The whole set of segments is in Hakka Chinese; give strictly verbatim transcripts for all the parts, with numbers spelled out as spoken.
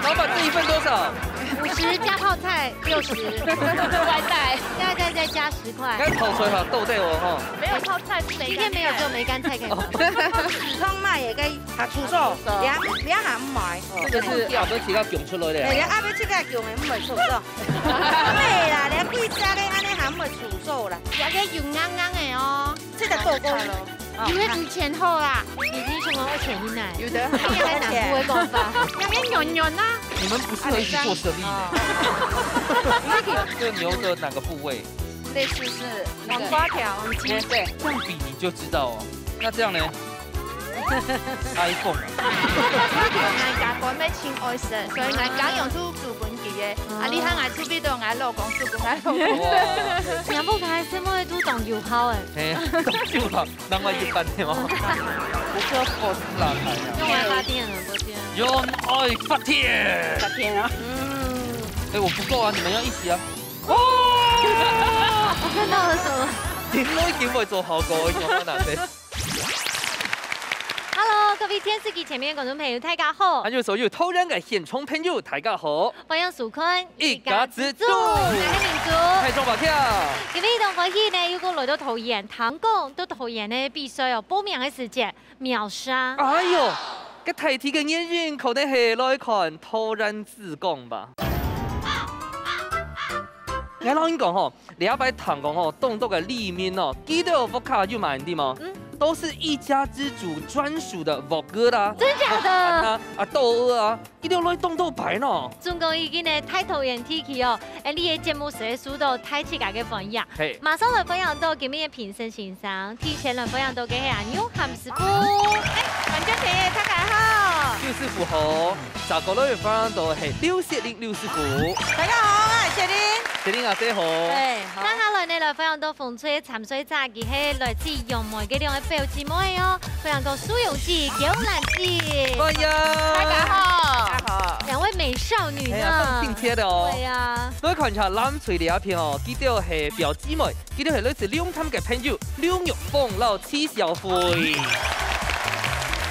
老板，这一份多少？五十加泡菜六十，外带。现在再再加十块。刚泡菜哈，豆带我哈。没有泡菜是梅干菜。今天没有只有梅干菜可以吃。哦。普通卖个个下厨所，你啊，你啊还唔买？这个是阿伯自家供出来的啊。哎，你阿伯自家供的，唔会出所。袂啦，你贵价个安尼还唔会出所啦。这个有硬硬的哦。这个做工。 有个五千好啦，已经成为二千以内。有的。你还难过个讲法。那个软软啊。你们不适合一起做生意呢。这个牛的哪个部位？类似是那个黄瓜条。哎，对。这样比你就知道哦。那这样呢？iPhone 啊。人家讲咩请爱神，所以人家用出主本级的。啊，你看俺出比到俺老公，出跟俺老公。哇。仰般个細妹都当有孝哎。嘿，当有孝。 另外一半的哦。我是要佛斯拉开啊。用爱发电了，不是？用爱发电。发电啊。嗯。哎，我不够啊，你们要一起啊。哦！我看到了什么？点都已经会做效果，你看哪些？Hello，各位电视机前面的观众朋友，大家好。还有所有台湾个现场朋友，大家好。欢迎收看一家之煮。我是明珠。嗨，庄宝跳。今日当欢喜呢，又过来到桃园，听讲到桃园个比赛哦，报名个时间， 秒杀。哎哟，个大体个原因可能系来看桃园之光吧。𠊎老实讲吼，这一摆听讲吼，当多个里面哦，佢兜屋下有买，对吗？嗯。都是一家之煮专属的屋仔啦，真假的？啊，啊，豆腐啊，佢兜来当多摆呢。中国已经呢，大桃园地区哦，哎，你个节目是会受到大自家个欢迎。嘿。马上来欢迎到今日个评审先 生，提前来欢迎到个系阿牛韩师傅。哎，观众朋友，大家好。刘师傅好，再过来欢迎到系刘雪玲刘师傅。大家好，我是雪玲。雪玲阿姐好。哎，好。那下来呢，来欢迎到风吹参赛者，佢系来自杨梅个两个表姊妹哦，欢迎到苏永记、刘兰记。欢迎。大家好。大家好。两位美少女呢？哎呀，更亲切的哦。对呀。各位看一下蓝隊这一片哦，佢兜系表姊妹。 佢兜系来自龙潭个朋友，刘玉凤摎徐小慧。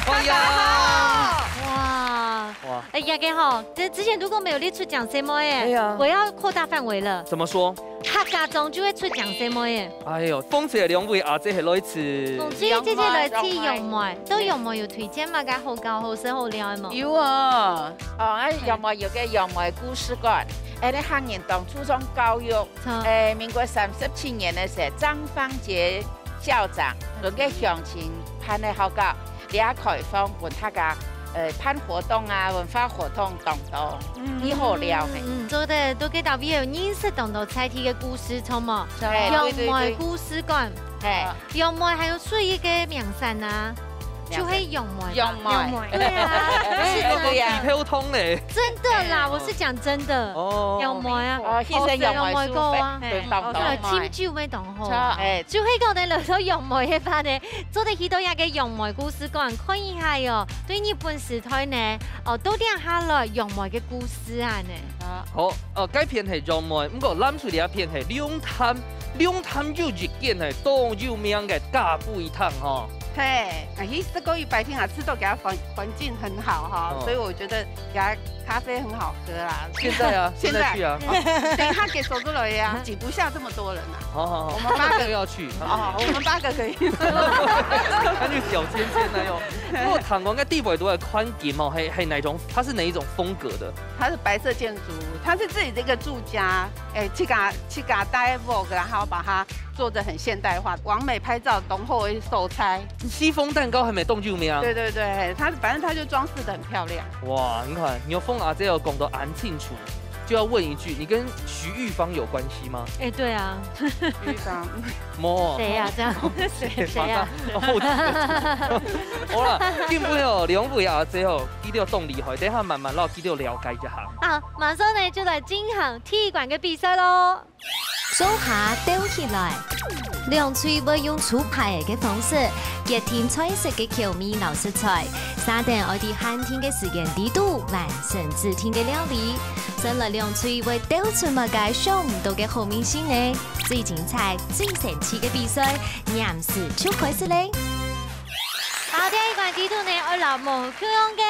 欢迎！哇！哇！哎呀，个吼，这之前如果没有你出讲什么哎，哎呀。我要扩大范围了。怎么说？客家庄就会出讲什么哎。哎哟，风吹两位阿姐系来自，风吹姐姐来自杨梅，到杨梅有推荐么个好搞、好食、好料个无？有哦，哦，啊，杨梅有个杨梅故事馆，哎，你客人当注重教育， 哎，民国三十七年个时候，张芳杰校长，同个乡亲办个好搞，也开放分大家，呃，办活动啊，文化活动当多，嗯。几好料嘿。嗯，做得多给大朋友认识当多在地个故事，错么？哎，杨梅故事馆。对，对，对。哎。杨梅还有水一个名山啊。 就会杨梅吧。杨梅。对啊，是真的。对呀。鼻头痛嘞。真的啦，哎。我是讲真的。哦。杨梅啊。哦，现在杨梅树，杨梅糕啊。对，当多。对，浸酒味当好啊。哎。就会讲呢，来到杨梅个话呢，做得去到那个杨梅故事馆看一下哟。对日本时代呢，哦，都留下来杨梅个故事啊呢。啊。好，呃，该片系杨梅，不过蓝队这片系龙潭，龙潭有一间系当有名个咖啡厅吼。 嘿，啊，其实过一百天啊，吃到给它环，环境很好哈，哦。所以我觉得给它咖啡很好喝啦。现在啊，现在。现在去啊。哦，等一下给走出来呀，挤不下这么多人啊。好，好，好，我们八个。他们要去，他们哦，我们八个可以。他就小尖尖那样。不过坦光跟地北都在宽景哦，嘿，嘿，哪一种？它是哪一种风格的？它是白色建筑，它是自己的一个住家，哎，自家，自家搭屋，然后把它做得很现代化，完美拍照，当好个素材。 戚风蛋糕还没动就没啊。对对对，它反正它就装饰得很漂亮。哇，你看，牛凤阿姐有讲到安庆厨，就要问一句，你跟徐玉芳有关系吗？哎，对啊。徐玉芳。没。谁呀？这样，谁，谁呀？马上后期。好啦，今晡日哦，两位阿姐哦，佢兜当厉害，等一下慢慢让佢兜了解一下。好，马上呢就来进行踢馆个比赛咯。 手下鬥起來。兩隊會用出牌个方式，決定菜色个口味摎食材，續等愛在限定个時間裡肚完成指定个料理。先來兩隊會鬥出麼个想毋到个好味緒呢？最精彩、最神奇个比賽，黏時就開始咧！好，第一關裡肚呢，愛摎無共樣个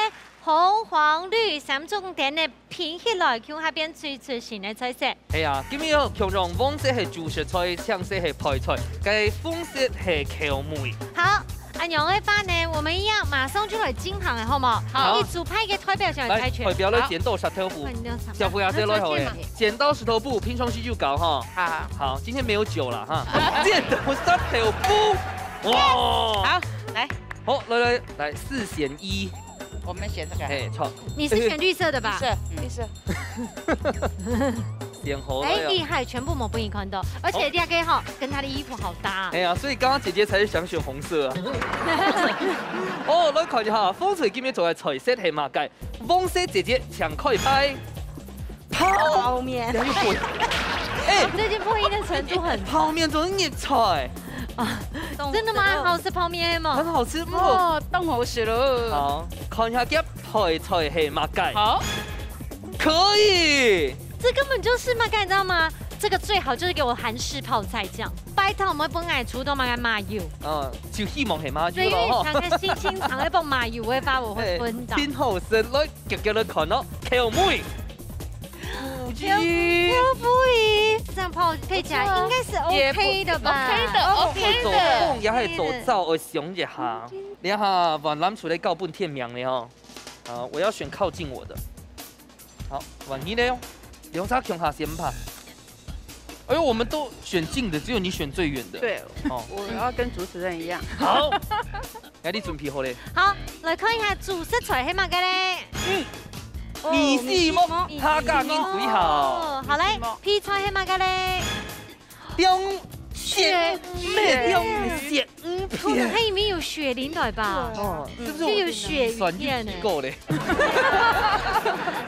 紅、黃、綠三種燈个拼起來，共下變最出新个菜色。係啊，今日哦，共樣黃色係主食菜，青色係配菜，該紅色係口味。好，恁樣个話呢，我們一樣馬上就來進行了，好無？好。一組派个代表先來猜拳。來，代表來剪刀石頭布。好。小朋友，這來好了。好，剪刀石頭布，平常時就搞哈。好。好，今天沒有酒了哈。剪刀石頭布，哇！好，來。好，來來來，四選一。我們選這個。嘿，錯。你是選綠色的吧？綠色，綠色。選好了喲。哎，厲害，全部無分你看到，而且這個哈，跟他的衣服好搭啊。哎呀，所以剛剛姐姐才是想選紅色啊。哦，來看一下，紅隊今日做个菜色係麼个？黃色姐姐請開牌。泡泡麵。哎，最近破音的程度很。泡麵做得入菜。啊，真的嗎？很好吃泡麵嗎？很好吃，不過。哦，當好食了。好，看一下佢配菜係麼个。好。可以。這根本就是麼个，你知道嗎？這個最好就是給我韓式泡菜醬，拜託，毋好分𠊎揬到麼个麻油。嗯，就希望係麻油咯，所以因為吼。常常心情常會放麻油的話，我會昏倒。哎，真好食，來，遽遽來看哦，口味。 不錯。這樣泡配起來應該是OK的吧？也不，OK的，OK的。做飯也係做灶，我想一下。你看哈，碗拿出來搞半天明了哦。啊，我要選靠近我的。好，換你了喲。兩儕共下先吧。哎呦，我們都選近的，只有你選最遠的。對，哦。我要跟主持人一樣。好。 哎，你準備好咧？好，來看一下主食菜係麼个咧？嗯。哦，米絲目，米絲目。客家人最好。哦，好嘞，米絲目。配菜係麼个咧？中雪，雪，雪。中雪，嗯，哦，它裡面有雪淋來吧？哦，嗯。是不是我就有雪魚片呢。酸魚皮夠咧？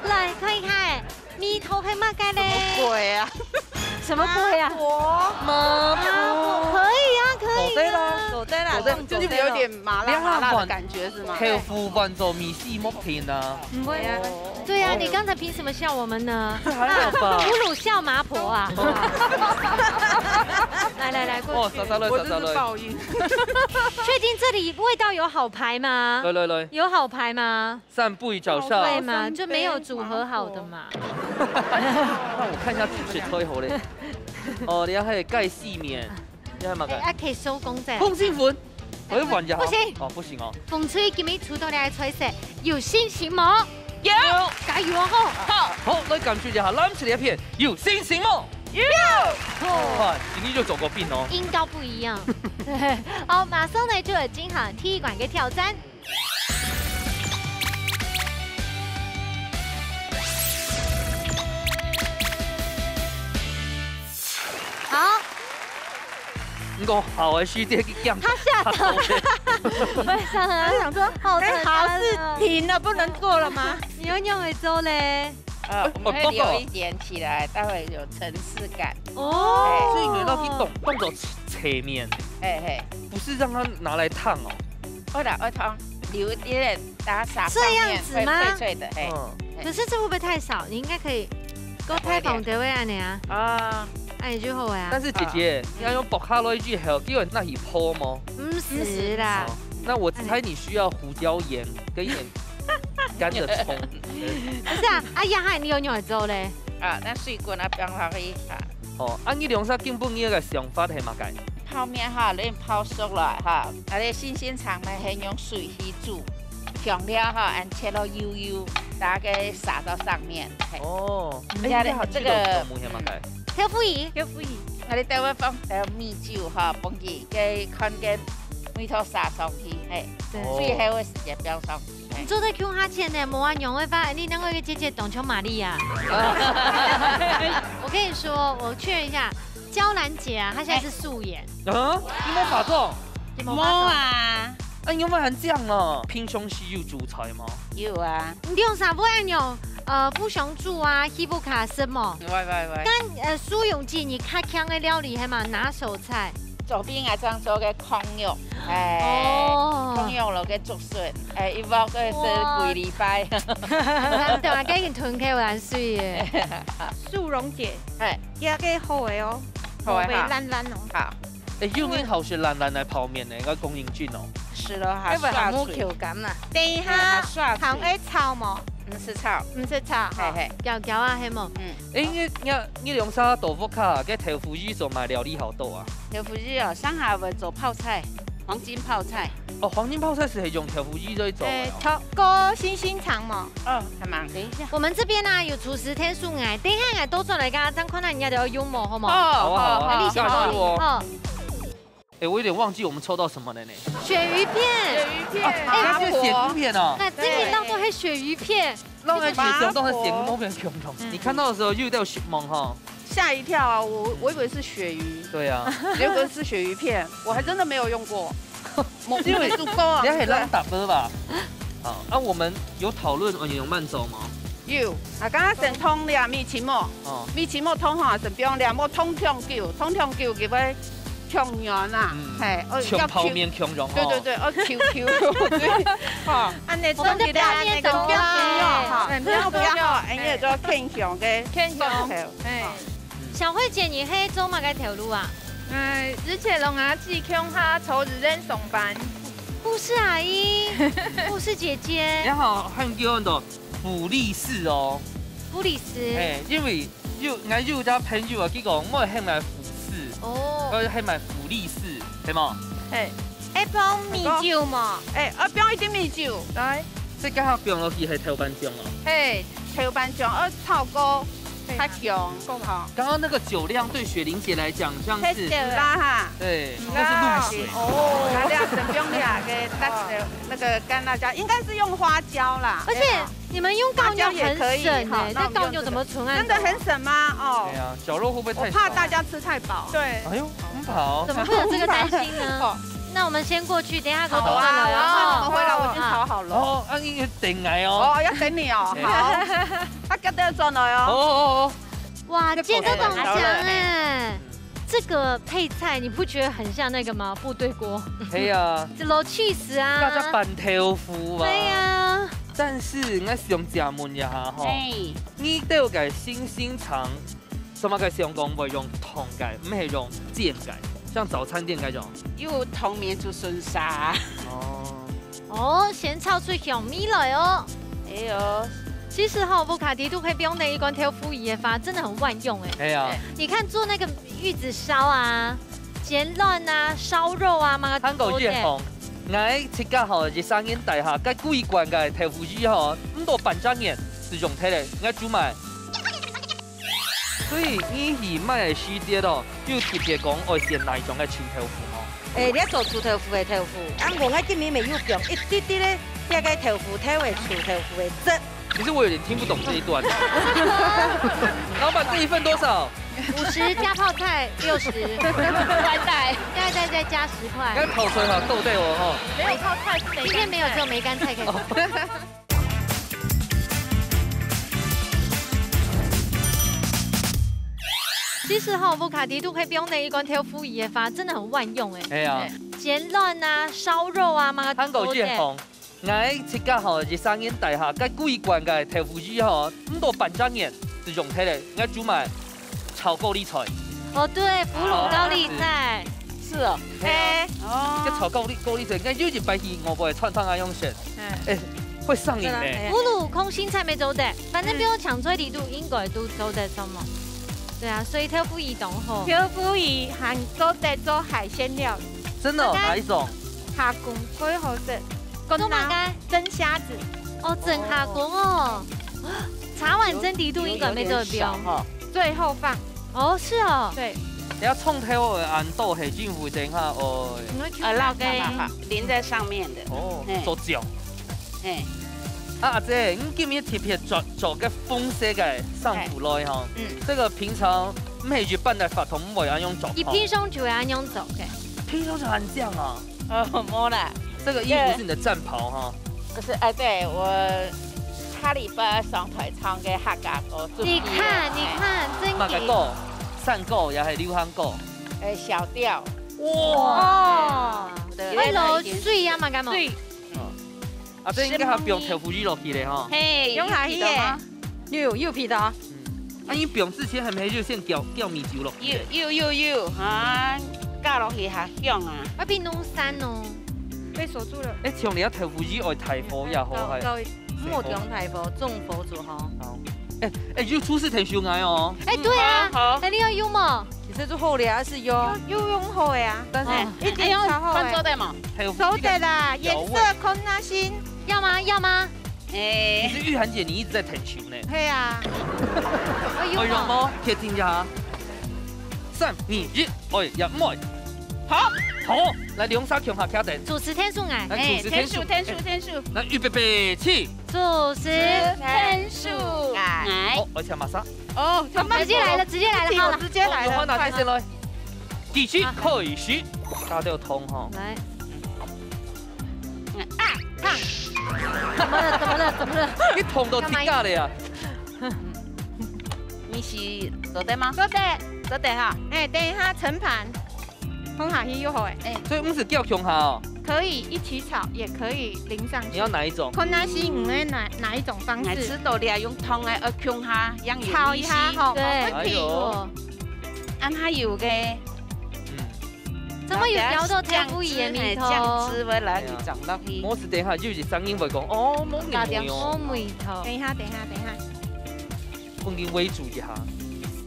來，看一下，哎， 味道係麼个咧？什麼鬼啊？什麼鬼啊？麻婆。麻婆。可以啊，可以啊。做得啦，做得啦，做得啦。就是有點麻辣麻辣的感覺是嗎？豆腐換做米絲目片啊。不會啊。哦。對啊，哦。你剛才憑什麼笑我們呢？這還好吧？啊，侮辱笑麻婆啊。來來來，過去。哦，沙沙樂，沙沙樂。我真是報應。確定這裡味道有好排嗎？來來來。有好排嗎？ 三杯早上。對嘛，就沒有組合好的嘛。那我看一下主食菜好咧。哦，你還有蓋細麵，你還有麼个？哎，啊，可以收工再來。通心粉，我要換一下。不行。哦，不行哦。紅隊今日揬到這个菜色，有信心無？有。加油哦吼！好。好，來感受一下藍隊這片，有信心無？有。看，今日就做過兵哦。音高不一樣。好，馬上呢就有進行第一關个挑戰。 好。你講好的時間去講。他嚇到了。為什麼？他就想說，好的，哎，好事停了，不能做了嗎？你要用來做嘞？呃，哎，我們會留一點起來，待會有層次感。哦。所以你們要去動，動手切，切麵。哎，嘿。不是讓它拿來燙哦。 會啦，會燙，留一點，大家撒上面，這樣子嗎？會脆脆的，嘿。嗯。嘿。可是這會不會太少？你應該可以，夠太放得位恁呢啊。啊。恁呢就好啊。但是姐姐，啊。你要用剝下來之後，叫人拿去泡嗎？毋使啦。哦，那我猜你需要胡椒鹽跟一點乾的蔥。不是啊，啊，呀，你有牛肉咧？啊，那水滾啊，放下去啊。哦，啊，你兩儕今晡日个想法係麼个？ 泡麵哈，你泡熟來哈，啊，你新鮮腸呢，係用水去煮，香料哈，恁切到幼幼，大概撒到上面，嘿。哦，嗯。哎，這樣呢，你這個，這個有，有麼个？豆腐乳。豆腐乳。啊，你等下放點米酒哈，放佢，該看該味道撒上去，嘿。對。最後个時間放上去。 你做得共下切呢，無恁樣个話，你兩個个姐姐當像瑪利亞。我跟你說，我確認一下，嬌蘭姐啊，她現在是素顏。啊？你無化妝？你無化妝？無啊。啊，你有沒有很像哦？平常時有煮菜嗎？有啊。你兩儕會恁樣，呃，互相煮啊，去屋下食無？會，會，會。但，呃，蘇永記，你較強个料理係麼个拿手菜？ 做兵啊，正做个炕肉，哎，哦。炕肉落个竹筍，哎，一鑊个係，哇。幾禮拜。對啊，已經囤起有難水耶。素榮姐，哎。這個好个哦，好个哈。無爛爛哦。好。哎，又恁好食爛爛个泡麵呢，應該講認真哦。食了哈，要不然還無口感啊。等一下，哎，還刷嘴。還愛炒無？毋使炒。毋使炒吼，嘿嘿。攪攪啊，係無？嗯。欸，你，你，你兩儕到屋下，該豆腐乳做麼个料理好做啊？豆腐乳哦，上下會做泡菜，黃金泡菜。哦，黃金泡菜係用豆腐乳來做个哦。欸，炒過星星腸無？哦，還蠻，等一下。我們這邊啊，有廚師𢯭手𠊎，等一下𠊎倒轉來，剛剛正看下人家都有用無，好無？哦，好啊，好啊，好啊，你先幫我，好。 欸，我有點忘記我們抽到什麼了呢？鱈魚片。鱈魚片。啊，欸，那是鱈魚片哦。那今年當中還有鱈魚片。那我們想到的鱈魚片，嗯。你看到的時候又在夢哈。嚇一跳啊，我，我以為是鱈魚。對啊。結果是鱈魚片，我還真的沒有用過。沒，因為沒煮過啊。你還很浪打啵吧？好，啊，我們有討論，哦，你有慢走嗎？ 有，啊，剛剛先燙這米篩目，哦。米篩目燙好，先放這，莫燙忒久，燙忒久佢會忒軟啊，嗯。嘿，哦，像泡麵共樣吼。對對對，哦，Q Q，對，哈。恁樣做起來恁樣，我們的泡麵怎麼樣？哈，嗯，不要不要，哎，你也做健康个，健康，嘿。哈。小慧姐，你係做麼个頭路啊？哎，之前同阿姊共下做日本上班。護士阿姨，護士姐姐。你好，很久很多。 護理師哦。護理師。欸，因為有，𠊎有一隻朋友啊，佢講，𠊎喊𠊎護士，哦。𠊎喊𠊎護理師，係無？嘿。愛放米酒無？欸，啊，放一點米酒。來。這个放落去係豆瓣醬哦。嘿，豆瓣醬，愛炒過，嘿。較香，好。剛剛那個酒量對雪玲姐來講，像是，太少了。啦哈。對，嗯。那是露水。哦。那這樣子不用這樣，給大家 那個乾辣椒，應該是用花椒啦。而且你們用高油很省欸，花椒也可以哈，那高油怎麼存啊？真的很省嗎？哦。對啊，絞肉會不會太少？我怕大家吃太飽。對。哎喲，很飽。怎麼會有這個擔心呢？哦。那我們先過去，等一下給我倒出來，好啊，然後，好啊，我們回來，我已經炒好了。哦，啊，你等𠊎哦。哦，要等你哦，對。好。他跟着轉來哦。哦，哦，哦。哇，這个煎得當香欸。 這个配菜，你不覺得很像那個嗎？部隊鍋。係啊。這摎cheese啊。大家拌豆腐啊。對啊。但是，𠊎想借問一下吼，嘿。你兜个星星腸，做麼个想講會用燙个，毋係用煎个，像早餐店該種？有燙麵就順續啊。哦。 哦，先炒出香味來哦。哎喲。其實吼，屋下底肚係放等一罐豆腐乳个話，真的很萬用欸。係啊。你看做那個玉子燒啊、煎卵啊、燒肉啊，嘛，還過一項，𠊎自家吼，一三年底下，該幾罐个豆腐乳吼，毋到半隻月就用忒了，𠊎煮埋。 所以你去買个時節哦，有特別講愛選哪一種个臭豆腐無？欸，你愛做臭豆腐个豆腐，啊，毋過𠊎今日乜有放一滴滴个，這个豆腐頭个臭豆腐个汁。其實我有點聽不懂這一段。老闆，這一份多少？五十加泡菜六十。外帶。外帶再加十塊。該泡菜哈，豆豆哦，吼。沒有泡菜，是梅乾菜。今天沒有，只有梅乾菜可以。哦。 其實吼，屋下底肚係放等一罐豆腐乳个話，真的很萬用欸。係啊。煎卵啊、燒肉啊，嘛，還過一項，𠊎自家吼，一三年底下，該幾罐个豆腐乳吼，毋到半隻月就用忒了，𠊎煮埋炒高麗菜。哦，對，腐乳高麗菜。是哦。係啊。哦。該炒高麗，高麗菜，𠊎有一擺去外背个餐廳啊，用食。嗯。欸， 會上癮呢。真的，哎呀。腐乳空心菜乜做得，反正不用搶出來，裡肚應該都做得，什麼？對啊，所以豆腐乳當好。豆腐乳還做得做海鮮料理。真的哦，OK。哪一種？蝦公最好食，做麼个？蒸蝦子。哦，蒸蝦公哦。茶碗蒸裡肚應該乜做得放。有，有點小哈。最後放。哦，是哦。對。你愛沖頭个恁多，係因為等一下，哦。你會去啊，那個淋在上面的。哦，嘿。做醬。 嘿。啊，阿姊，你今日特別著，著个紅色个衫褲來吼，嘿。嗯。這個平常毋係一般个法度毋會恁樣著吼。你平常就會恁樣著，OK。平常就恁樣啊？哦，無啦。這個衣服是你的戰袍哈。這個，不是，哎，對，我下禮拜上台唱个客家歌，主題的，你看，你看，嘿。真的。麼个歌？山歌也係流行歌？哎，小調。哇！哦。對，哎，老水啊，麼个嘛。水。哦。 啊，這應該還放豆腐乳落去咧吼。嘿，用下去耶。有，有味道。嗯。啊，你放之前係毋係就先攪，攪米酒落去咧？有，有，有，有，啊，加落去較香啊。會變濃酸哦。被鎖住了。欸，像你啊，豆腐乳愛大火也好，高，高一點。莫中大火，中佛祖吼。好。哎，哎，有廚師𢯭手𠊎哦。哎，對啊，好，好。哎，你要用嗎？其實就好了，還是有，有，有用好的啊。但是，哦。一定炒好的。哎，用飯做得嗎？還有做得啦，這個調味。顏色看下先。要嗎？要嗎？哎。其實玉涵姐你一直在𢯭手呢。對啊。要用嗎？要用嗎？確定一下啊。三、二、一，哎，也毋會。好。好，來，兩儕共下徛等。主持𢯭手𠊎。來，主持𢯭手。哎，𢯭手，𢯭手，𢯭手。來，預備，備，起。 主持𢯭手，𠊎。好，而且馬上。哦，直接來了，直接來了，好了。我直接來了，好，拿起先來。第一，好。開始。加點糖哈。來。嗯，啊，燙。怎麼了？怎麼了？怎麼了？你糖都滴下來啊？你係做得嗎？做得。做得哈。哎，等一下盛盤。 放下去就好欸。哎。所以毋使攪共下哦。可以一起炒，也可以淋上去。你要哪一種？看下是你愛哪，哪一種方式。哎，知道了，用湯來，呃，共下，這樣有意思。炒一下吼，對。哎喲。哦，會肥哦。恁下有个。嗯。怎麼有調到豆腐乳个味道？醬汁，哎，醬汁會來去裝落去。哎呀。無係等下有一聲音會講，哦，無味哦。加點無味道。等一下，等一下，等一下。 分佢煨煮一下。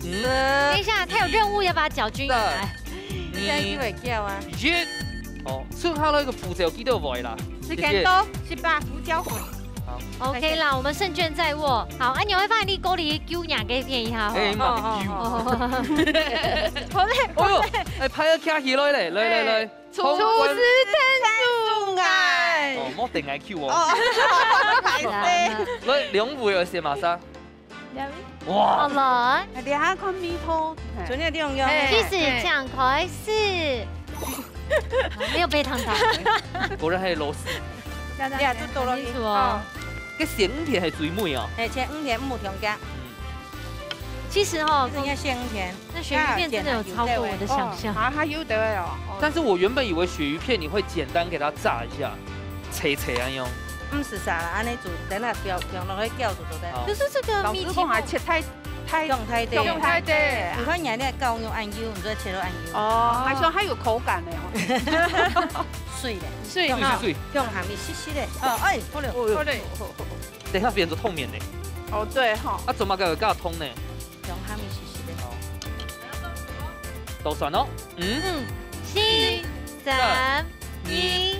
嗯。等一下，他有任務要把攪均勻來。三、二、一。這樣就會攪啊。哦，剩下來个步驟記得會啦。時間到，謝謝。十八，胡椒粉。好。OK啦，我們勝券在握。好，啊，你會發現你鍋裡久兩个片一下吼。哎，慢慢久。哦，哦，哦。好嘞，哎喲，好嘞。哎，牌要徛起來嘞，來，來，來。哎，廚師𢯭手𠊎。哦，莫等𠊎Q哦。哦，歹勢。來，兩位要先馬上。 哇！好了。這下看味道，嘿。準備用用。嘿。計時請開始。啊，沒有被燙到。果然還有螺絲。你也做到了。很清楚哦。這鹹魚片還最美哦。哎，鹹魚片毋好添加。其實哦，這應該鹹魚片。 那鱈魚片真的有超過我的想像。哦，啊，還有得哦。哦。但是我原本以為鱈魚片你會簡單給它炸一下，脆脆恁樣。毋使炸啦，恁樣煮，等下放，放落去攪就做得。好。可是這個老師講還切太，太，放太短。放太短。你看人家絞肉恁幼，你就切到恁幼。哦，還說還有口感呢。碎咧。碎。放，碎，碎，碎。放下面細細咧。哦，哎，好了。哦喲。好嘞。等一下變成透明呢。哦，對吼。啊，怎麼个有加通呢？ 用下面試試咧。倒算哦。嗯。嗯，四、三、二、一，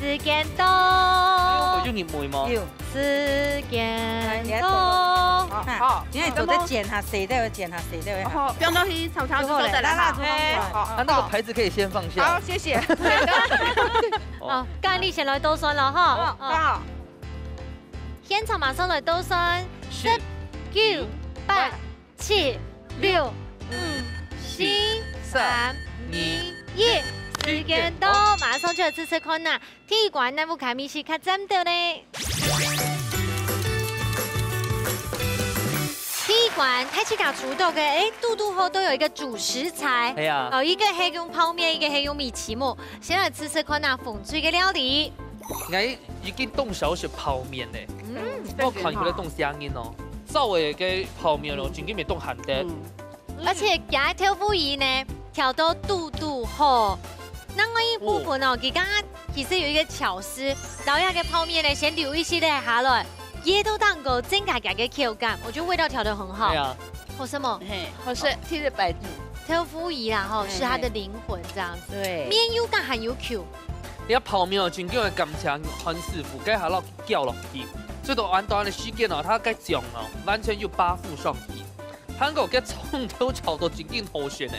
時間到。有，有。時間到。好，好。你看做得剪下細兜，剪下細兜。好，放落去炒炒就做得了哈。就好了，好，好。啊，那個盤子可以先放下。好，謝謝。哦。哦，該你先來倒算了哈。哦，哦。好。現場馬上來倒算，十、九、八、 七、六、五、四、三、二、一，時間到，馬上就來試試看吶。第一關，哪位个味緒較讚兜呢？第一關，大自家煮到个，哎，堵堵好都有一個主食材。係啊。哦，一個係用泡麵，一個係用米篩目。先來試試看吶，紅隊个料理。 𠊎已經當少食泡麵咧。嗯。𠊎看起來當嚇人哦。燒个个泡麵哦，嗯。正經乜當難得。嗯。而且加豆腐乳呢，調到堵堵好。另外一部分哦，哦。佢剛剛其實有一個巧思，摎這個泡麵呢，先留一息仔下來，掖到當中增加佢个口感，我覺得味道調得很好。對啊。好食無？嘿，好食，哦。特別擺住。豆腐乳啦，吼，嘿，是它的靈魂這樣子。嘿。對。麵又乾還有Q。 你看泡麵哦，正經愛感謝韓師傅，該下落攪落去，所以到恁短个時間哦，佢个醬哦，完全就包覆上去。韓國个蔥頭炒到正經好食呢，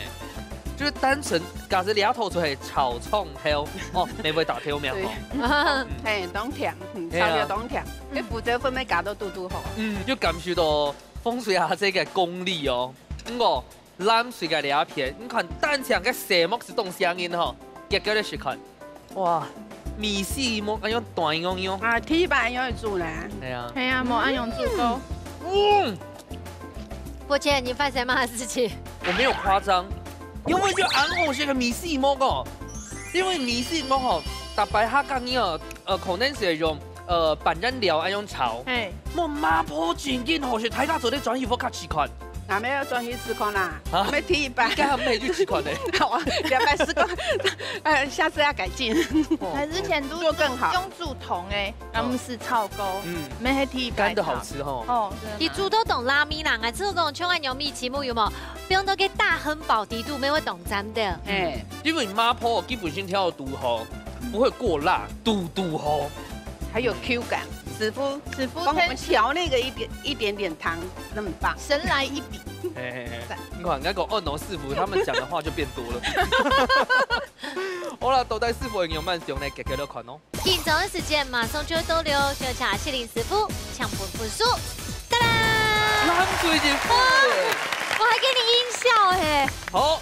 就是單純假使這道菜係炒蔥頭，哦，乜會打豆苗哦。對。嗯。嘿，當甜，嗯，係啊。炒了當甜，嗯。該胡椒粉乜加到堵堵好。嗯，就感受到風水阿姐个功力哦。毋過， 藍色个這片，你看單淨个色目係當嚇人吼，結果來試看。哇，米篩目恁樣大樣樣。啊，第一擺恁樣煮呢。係啊。係啊，無恁樣煮過。嗯。嗯。抱歉，你發生麼个事情？我沒有誇張，因為就恁好食个米篩目哦，因為米篩目吼，逐擺客家人哦，呃，可能係用 呃，粄圓料恁樣炒。嘿。無麻婆正經好食，大家做得轉去屋下試看。𠊎乜愛轉去試看啦，啊？乜第一擺。你敢毋係去試看呢？好啊，兩擺試看。呃，下次要改进。哦，還之前都做更好。用煮湯个，啊，毋使炒過，嗯，毋係第一擺炒。乾的好吃吼。哦，真的。佢煮到當拉麵啦，𠊎只有講像恁樣米篩目有無？放到該大亨堡底肚，乜會當讚的。哎，因為麻婆基本上調到堵好，不會過辣，堵堵好。還有Q感。師傅，師傅幫我們調那個一點，一點點湯，那麼棒。神來一筆。嘿嘿嘿，你看，人家講哦，農師傅他們講的話就變多了。好啦，到底師傅會仰般想呢？繼續來看哦。 緊張个時間馬上就會到了，想請雪玲師傅搶分分數。噠啦！藍隊贏分！我還給你音效嘿。好，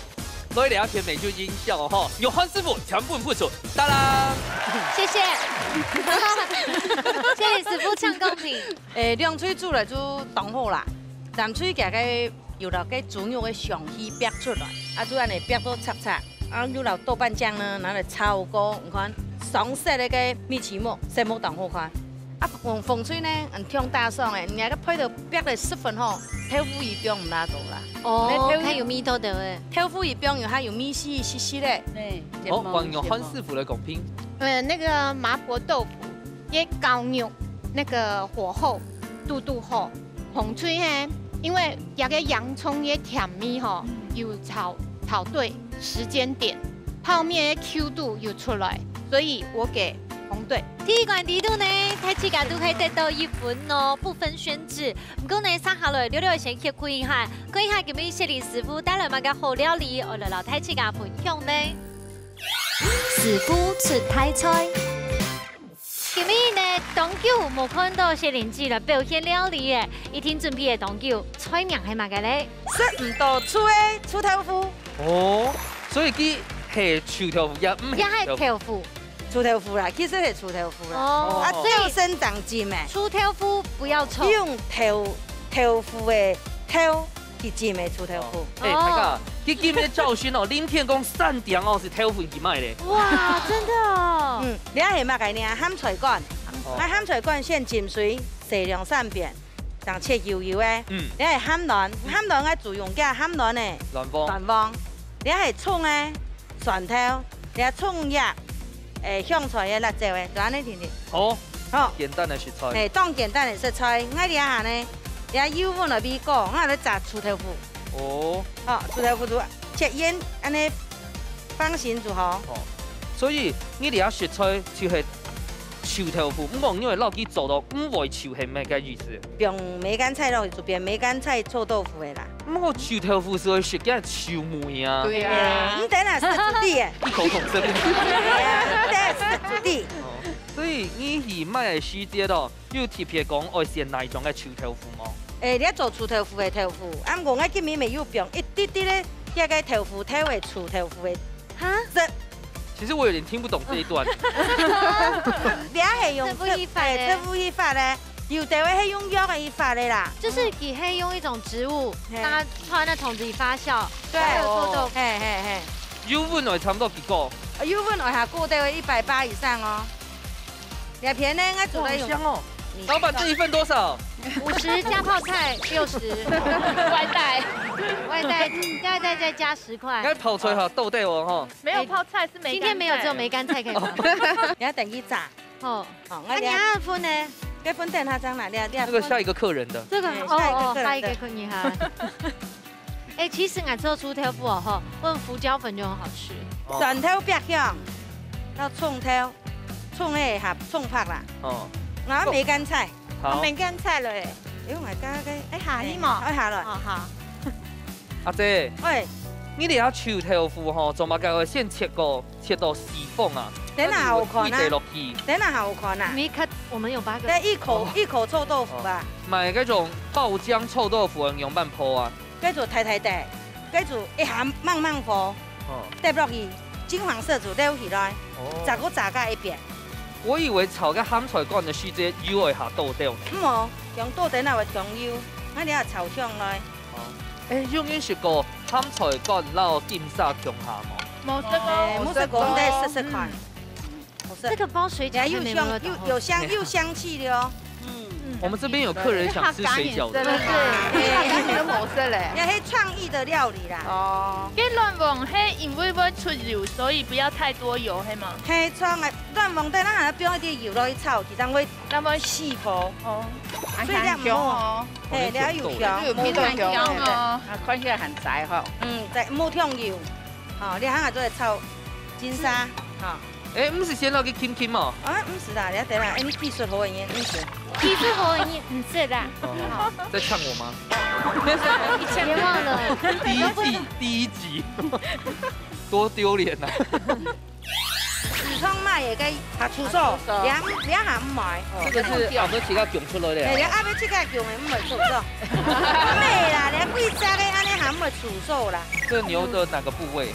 所以這下片尾就音效吼，玉涵師傅搶分分數，噠啦！謝謝。雪玲師傅搶公平。誒，兩隊煮來就當好啦，三隊佢个 有摎該豬肉个香氣煏出來，啊，就恁樣煏到赤赤，啊，有摎豆瓣醬呢，拿來炒過，你看，上色个該米篩目，色目當好看。啊，紅，紅隊呢，嗯，忒打爽誒，人家个配到煏了十分吼，豆腐油放毋罅多啦。哦，該豆腐，較有味道个誒。豆腐油放有，還有味緒，濕濕个。對，好，換玉涵師傅來公平。呃，那個麻婆豆腐， 个絞肉那個火候堵堵好，紅隊嘿，因為這個洋蔥个甜味吼，有炒，炒對時間點，泡麵个Q度有出來，所以我給紅隊。第一關底肚呢，大自家都可以得到一分哦，不分選址。毋過呢，接下來，略略先歇睏一下，看一下今日雪玲師傅帶來麼个好料理，愛來摎大自家分享呢？師傅出大菜。 今日呢，當久無看到雪玲姐來表現料理誒，一定準備了當久，菜名係麼个咧？食毋到臭个臭豆腐。哦，所以佢係臭豆腐，也毋係也係豆腐。臭豆腐啦，其實係臭豆腐啦。哦。啊，哦。所以就生長進誒。臭豆腐不要臭。用豆，豆腐个豆 佢浸个臭豆腐。哦。哎，大家，哦。佢今日教訓哦，林天公三點哦，係豆腐佢買咧。哇，真的哦。嗯，這係麼个呢？鹹菜乾。哦。啊，鹹菜乾先浸水，洗兩三遍，正切幼幼个。嗯。這係鹹卵，鹹卵愛注意用个鹹卵呢。卵黃。卵黃。這係蔥个，蒜頭，這蔥葉，誒，香菜个、辣椒个，就恁樣定定。好。 好。簡單个食材。嘿，當簡單个食材，𠊎這下呢，這油溫來煨過，𠊎來炸臭豆腐。哦。好，臭豆腐就切圓，恁樣方形就好。哦，所以你這下食材就係臭豆腐，毋過因為老弟做到毋會臭，係麼个意思？放梅乾菜落去，就變梅乾菜臭豆腐个啦。毋過臭豆腐係會食个臭味啊。對啊。嘿，你等下食自己个。異口同聲。嘿啊，你等下食自己。哦。 所以你去買个時節哦，有特別講愛選哪一種个臭豆腐無？誒，你愛做臭豆腐个豆腐，啊，毋過𠊎今日乜有放一滴滴个，這個豆腐頭个臭豆腐个。哈？這其實我有點聽不懂這一段。你係用豆腐去發个。誒，豆腐去發个，有的話係用藥个去發个啦。就是佢係用一種植物，嘿。讓它放在那桶子裡發酵，對。才有臭豆腐。嘿，嘿，嘿。油溫愛差不多幾高？啊，油溫愛下高，大概一百八以上哦。 這片呢，𠊎煮來用。哇，好香哦。你老闆，這一份多少？五十加泡菜六十，外帶。外帶，外帶再加十塊。該泡菜哈，豆豆哦哈。沒有泡菜，是梅乾菜。今天沒有，只有梅乾菜可以買。哦。你愛等佢炸。哦。好，啊，你還要分呢？該分等下張啦，你要，你要分。那個下一個客人的。這個，哎，哦，下一個客人的。哦，下一個客人哈。 哎，其實𠊎做臭豆腐哦，吼，用胡椒粉就很好吃。哦。蒜頭煏香，到蔥頭，蔥个下蔥白啦。哦。然後梅乾菜。好。哦，梅乾菜了哎。哎，𠊎剛剛，哎，下去嘛。哎，下來。哦，好。阿姐，喂。你這下臭豆腐吼，做麼个愛先切過，切到四方啊？等下好看啊。還是有幾塊落去？等下好看啊。沒看，我們有八個。那一口，哦。一口臭豆腐啊。哦，買那種爆漿臭豆腐的仰般泡啊？ 該就大大塊，該就一下猛猛火，哦。跌落去，金黃色就撈起來，哦。再過炸過一遍。我以為炒該鹹菜乾个時節，油愛下倒掉呢。毋好，用倒掉那會香油，𠊎這下炒香來。哦。哎，有人食過鹹菜乾摎金沙共下無？無食過。哎，無食過，你得試試看。嗯。好食。這個包水餃也有香，有，有香，有香氣的哦。嗯。嗯。我們這邊有客人想吃水餃的。真的是，哎，你都沒事嘞。也是創意的料理啦。哦。該卵黃係因為會出油，所以不要太多油，係嗎？係，創个卵黃底，咱還要放一點油落去炒，其實會卵黃起泡。哦。所以這樣毋好。啊，香哦。嘿，你要有香，有味道香。無味道。啊，看起來很柴哈。嗯，對，無忒油。吼，你還要做得炒金沙，吼。 欸，毋係先落去㧡㧡哦？啊，毋係啦，你等下，欸，你技術好个人，毋係。技術好个人，毋係啦。哦，在嗆我嗎？別忘了。第一季第一集，多丟臉啊！市場買个該下出手，下出手。你還，你還毋買？哦。這個是後尾自家降出來个啊。欸，你後尾自家降个，毋會出手。毋係啦，你幾隻个按呢還毋會出手啦。這牛的哪個部位？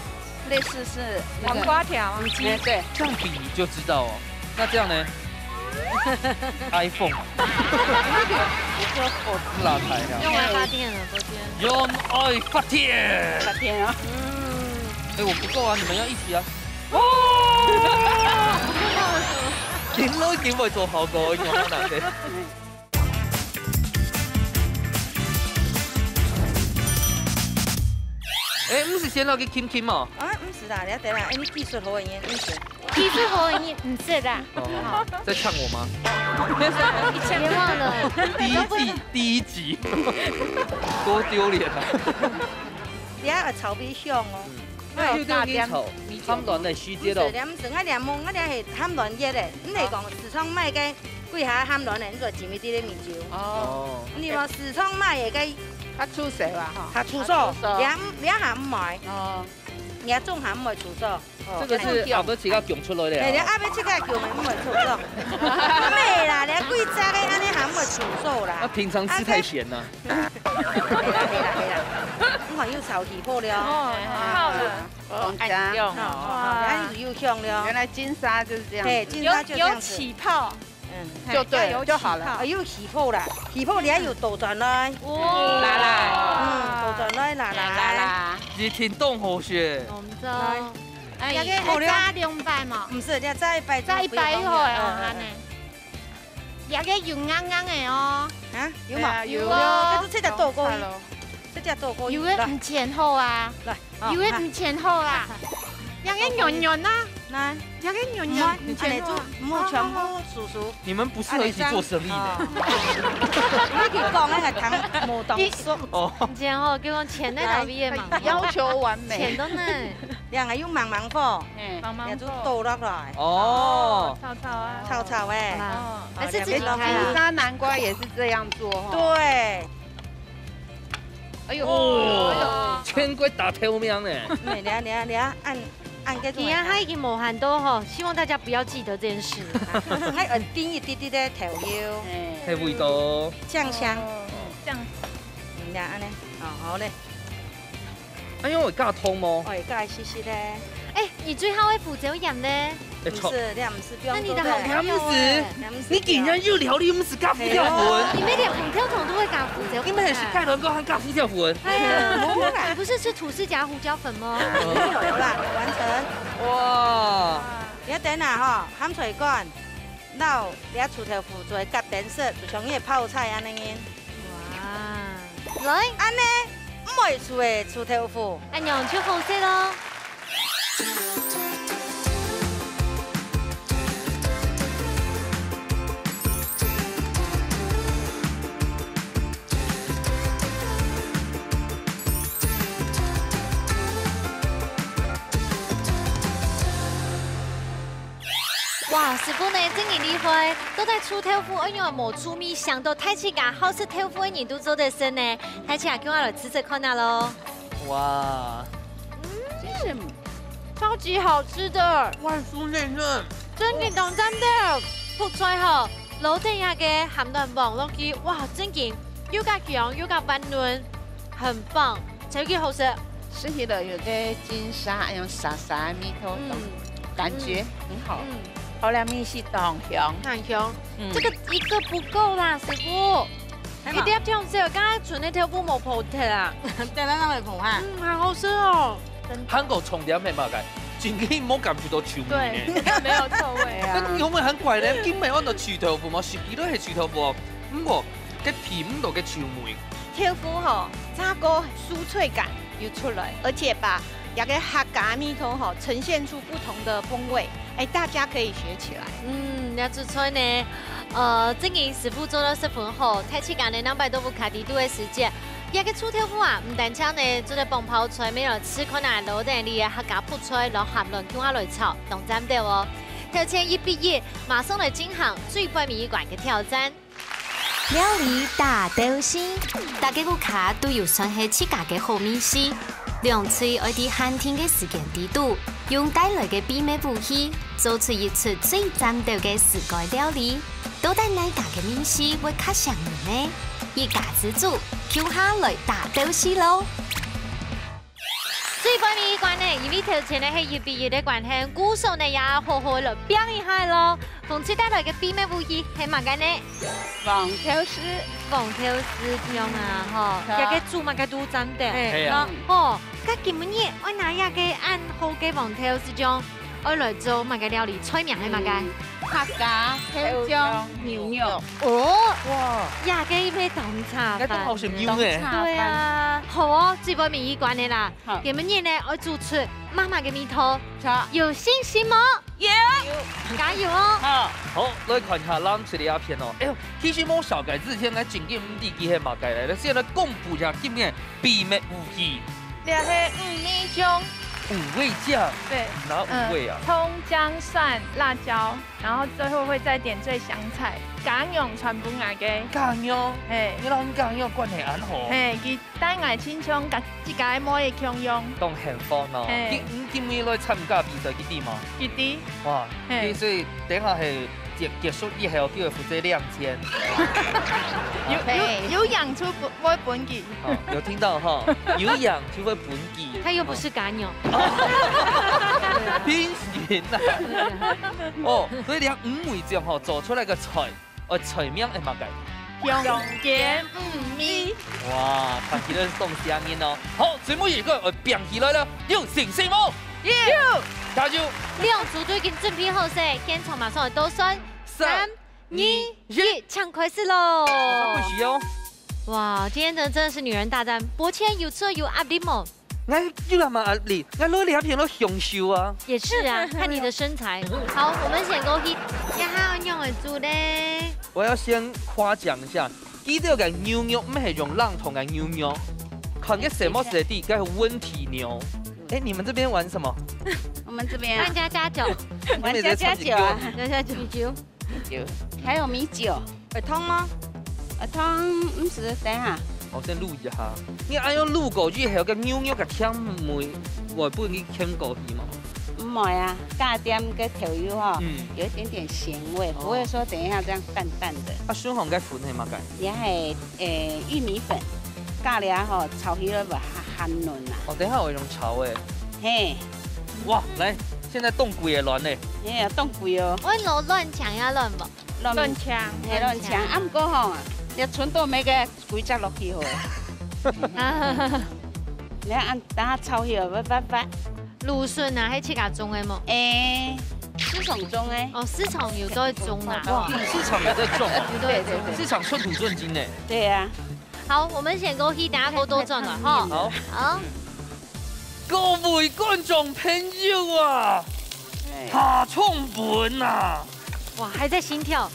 類似是那個黃瓜條。哎，對。這樣比就知道哦。那這樣呢？iPhone。辣台啊。用愛發電了，昨天。用愛發電。發電啊。嗯。哎，我不夠啊，你們要一起啊。哦！緊都緊會做效果，你看哪個？ 欸，毋係先落去㧡㧡哦？啊，毋係啦，你等下，欸，你技術好个人，毋係。技術好个人，毋係啦。哦，在嗆我嗎？別忘了。第一季第一集，多丟臉啊！你還要炒米香哦。嗯。 那就這樣炒，鹹卵个時節咯。毋係，你毋係，𠊎這無，𠊎這係鹹卵液个，你係講市場買个，幾下鹹卵个，你做浸一滴个米酒。哦。你無市場買个，該較出色啊，吼。較出色，較出色。你也，你也還毋買。哦。你也總還毋會出色。哦。這個是後尾自家降出來个啊。對，你後尾自家降个，毋會出色。毋係啦，你幾隻个，按呢還毋會出色啦。那平常吃太鹹了。 係啦，係啦，係啦。你看又炒起泡了。哦，好了。哦，恁樣哦。哦，哦，哦，恁樣又香了。原來金沙就是這樣子。對，金沙就這樣子。有，有起泡。嗯。就對了，要有起泡。就好了。啊，又起泡啦，起泡你還有倒轉來。哇。拿來。嗯，倒轉來，拿來。拿來。一定當好食。我們知道。來。哎，這個好了。再炸兩擺嘛。毋係，你再炸一擺就不用放了。炸一擺以後，嗯，嗯，嗯。恁呢。 這個有硬硬个哦。啊，有嘛？對啊，有。有哦。這隻倒過去，這隻倒過去。有个毋前好啊。來，好，有个毋前好啦。這個軟軟啊。來。這個軟軟。毋好，毋好全部煮熟。你們不適合一起做生意呢。你去講那個糖無當熟。哦。毋前好，叫我錢在哪邊嘛？要求完美。錢都呢。 兩個用慢慢火，嘿。慢慢火。然後就倒落來。哦。炒炒啊。炒炒欸。好啦。哦。還是自己開啊。金沙南瓜也是這樣做吼。對。哎呦，哦，哎呦。全國大頭名呢。嗯，你啊，你啊，你啊，按，按這種來看。今天他已經無閒到吼，希望大家不要記得這件事。還有滴一滴滴的豆油。哎。還有味道哦。醬香。哦，醬。嗯，你啊，按呢，哦，好嘞。 哎喲，會加湯無？哦，會加一息息咧。哎，你最好會胡椒鹽咧。哎，毋係，你毋係，不用做的。那你的好朋友欸。你毋係，你竟然又料理，毋係加胡椒粉？哎喲，你每點紅跳桶都會加胡椒粉啊。你們很是蓋倫哥還加胡椒粉？哎呀，你不是吃吐司夾胡椒粉嗎？有啦，完成。哇。你要等下吼，鹹菜乾，然後你要臭豆腐做个夾等色，就像你个泡菜恁樣。 哇。來。恁呢，毋會臭个臭豆腐。恁樣就好勢咯。哇，師傅呢，真个厲害！到底臭豆腐愛仰無趣味，想到大自家好食豆腐个人都做得食呢？大自家叫𠊎來試食看啊咯。哇，嗯，超級好吃的，外酥內嫩，真个當讚的。覆菜吼，落等下个鹹卵黃落去，哇，真个又較香又較溫暖。 很棒，超級好食。食起來有个金沙，哎喲，沙沙个味道，嗯，感覺很好。嗯，好，這味緒當香。很香。嗯。這個一個不夠啦，師傅。還有嗎？一定要這樣子，剛剛存的豆腐沒泡忒啊。對，那那會泡哈。嗯，好好吃哦。真的。還過重點係麼个？真个無感覺到臭味呢。對，沒有臭味啊。那你有沒有很怪呢？根本按到臭豆腐嘛，食起來係臭豆腐哦。毋過，該鼻毋到个臭味。豆腐吼，炸過酥脆感又出來，而且把這個客家味道吼呈現出不同的風味，哎，大家可以學起來。嗯，這煮菜呢，呃，正經師傅做到十分好，大自家呢，兩擺都不卡底肚个時節，這個臭豆腐啊，毋單淨呢做得傍泡菜，乜來試看啊，摎等這個客家覆菜，摎鹹卵共下來炒，當讚个哦。 頭前一比一，馬上來進行最背尾一關个挑戰。料理打鬥敘，大家屋下都有算係自家个好味緒。兩隊愛在限定个時間裡肚，用帶來个秘密武器，做出一出最讚鬥个自家料理。到底哪家个味緒會較餳人呢？一家之煮，共下來打鬥敘囉！ 最尾一關呢，因為頭前呢係一比一个關係，故所呢也好好來拚一下囉。紅隊帶來个秘密武器係麼个呢？黃豆豉。黃豆豉醬啊，吼，嗯，這個煮麼个都讚个。係啊。吼，該今晡日愛拿這個恁好个黃豆豉醬，愛來做麼个料理？菜名係麼个？嗯，客家豆醬牛肉。哦，哇，這個乜當差飯。該都好食牛呢。當差飯。對啊，好哦，最尾一關个啦。 好。今晡日呢，愛煮出媽媽个味道。好。有信心無？有。加油哦！好。好，來看一下藍隊這片哦。哎喲，其實無紹介之前，𠊎正經毋知佢係麼个來。先來公布一下今日个秘密武器。這係五味醬。五味醬？對。哪五味啊？嗯，蔥、薑、蒜、辣椒，然後最後會再點燧香菜，家娘傳分𠊎个。家娘？嘿。你摎你家娘關係恁好。嘿，佢 帶𠊎親像家，自家个妹仔共樣。當幸福哦。嘿。佢，你今晡日來參加比賽，佢知無？佢知。哇，嘿。佢所以等下係結，結束以後，佢會負責兩千。有，有，嘿。有贏就分，會分佢。哦，有聽到哈？有贏就會分佢。他又不是家娘。平行啊。哦，所以你看五味醬吼，做出來个菜， 哦，菜名係麼个？香煎五味。哇，看起來係當嚇人哦。好，最尾一個，愛拚起來了，有信心無？有。加油！兩組都已經準備好勢，現場馬上來倒算。三、三、二、二、一，請開始囉！開始哦。哇，今天的真的是女人大戰，伯謙有出有壓力無？ 𠊎有哪麼壓力？𠊎來這片來享受啊。也是啊，看你的身材。好，我們先過去，這下愛仰般煮呢？我要先誇獎一下，佢這個牛肉毋係用冷凍个牛肉，看該色目係知該係溫體牛。哎，你們這邊玩什麼？我們這邊啊，扮家家酒。你們也在唱歌。扮家家酒啊。家家酒。酒。 有，還有米酒。會燙嗎？會燙，毋使，等一下。我先滷一下。你恁樣滷過以後，該牛肉个甜味會分佢牽過去嗎？毋會啊，加點个豆油吼，嗯。有一點點鹹味，哦。不會說等一下這樣淡淡的。啊，順風个粉係麼个？也係，誒，玉米粉，加了吼，炒起來會還，還嫩啊。哦，等一下我用炒个。嘿。哇，來，現在凍鬼也軟呢。哎呀，凍鬼哦。我摎卵搶呀，卵無？ 卵，卵清。嘿，卵清。卵清。啊，毋過吼，你全都買个幾隻落去好了。你看，等下炒起來，會發發。蘆筍啊，係自家種个無？誒，市場種个。哦，市場有在種啊。哇，市場有在種。有在種。對，對，對。市場寸土寸金呢。對啊。好，我們先過去，等下過倒轉來，吼。好。好。 各位觀眾朋友啊，哎。下重本啊！哇，還在心跳。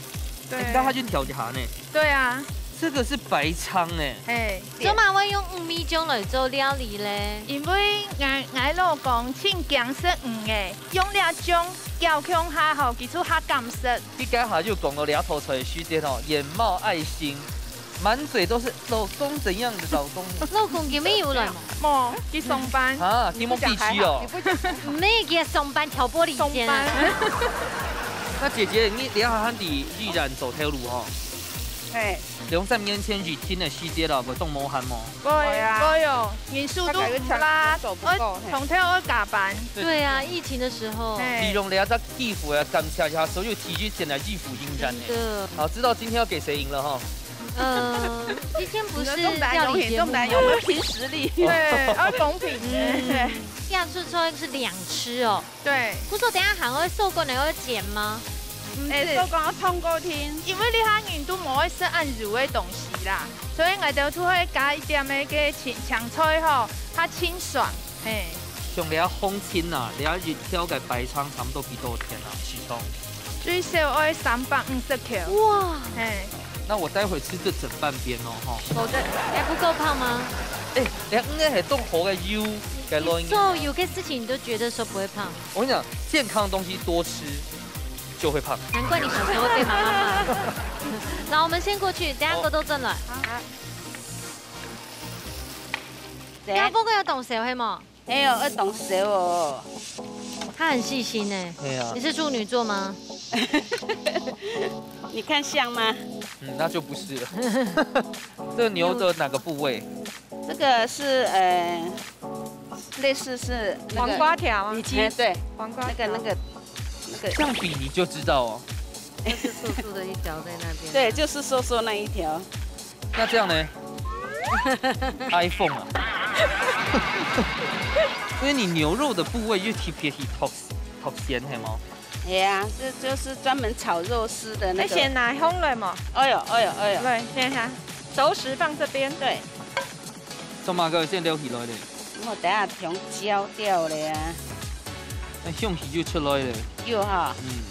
對。哎，剛剛就跳一下呢。對啊。這個是白鯧哎。嘿，做麼會用五味醬來做料理咧？因為𠊎，𠊎老公盡驚食魚个，用這醬攪共下吼，佢就較敢食。佢這下就講到這道菜个時節吼，眼冒愛心。 滿嘴都是老公怎樣的老公。老公今晡日有來無？無，去上班。啊，你莫地區哦。毋係，佢上班挑撥離間啊。上班。那姐姐，你，你還在宜蘭做頭路哦？嘿。兩三年前疫情个時節啦，會當無閒無？會，會啊。會哦，人手都毋罅，大概有搶，做不夠，嘿。愛，通常愛加班。對啊，疫情的時候。嘿。利用這隻機會啊，感謝一下所有體育圈的醫護人員呢。真的。好，知道今天要給誰贏了哈。 呃，今天不是料理節目。你們重男輕女，重男輕女，我們憑實力。對，要公平。嗯。對。這樣出出來是兩隻哦。對。不是說等一下還會收過來要剪嗎？毋係。欸，所講愛燙過天。因為這下人都無愛食恁油个東西啦，所以𠊎兜就會加一點个个青，青菜吼，較清爽。嘿。像這紅青啊，這一條个白鯧差不多幾多錢啊？市場？最少愛三百五十塊。哇！嘿。那我待會吃這整半邊哦，哈。好的，還不夠胖嗎？欸，這應該係當好个油，該落應該。你做有个事情，你都覺得說不會胖。我跟你講，健康的東西多吃就會胖。難怪你小時候會被媽媽罵。來，我們先過去，等下過後轉來。好。好。 這樣不過要動手，係無？哎喲，愛動手哦。他很細心欸。對啊。你是處女座嗎？你看像嗎？嗯，那就不是了。這個牛的哪個部位？這個是，呃，類似是那個黃瓜條啊。哎，對，黃瓜條。那個，那個，那個。這樣比你就知道哦。就是瘦瘦的一條在那邊。對，就是瘦瘦那一條。 那這樣呢？iPhone啊。所以你牛肉的部位又特別去剁，剁絲，係無？係啊，這就是專門炒肉絲的那個。你先拿紅來嘛。哎喲，哎喲，哎喲。來，等一下，熟食放這邊。對。做麼个先撈起來咧？ 我等下全焦掉了呀。那香氣就出來了。有哈。嗯。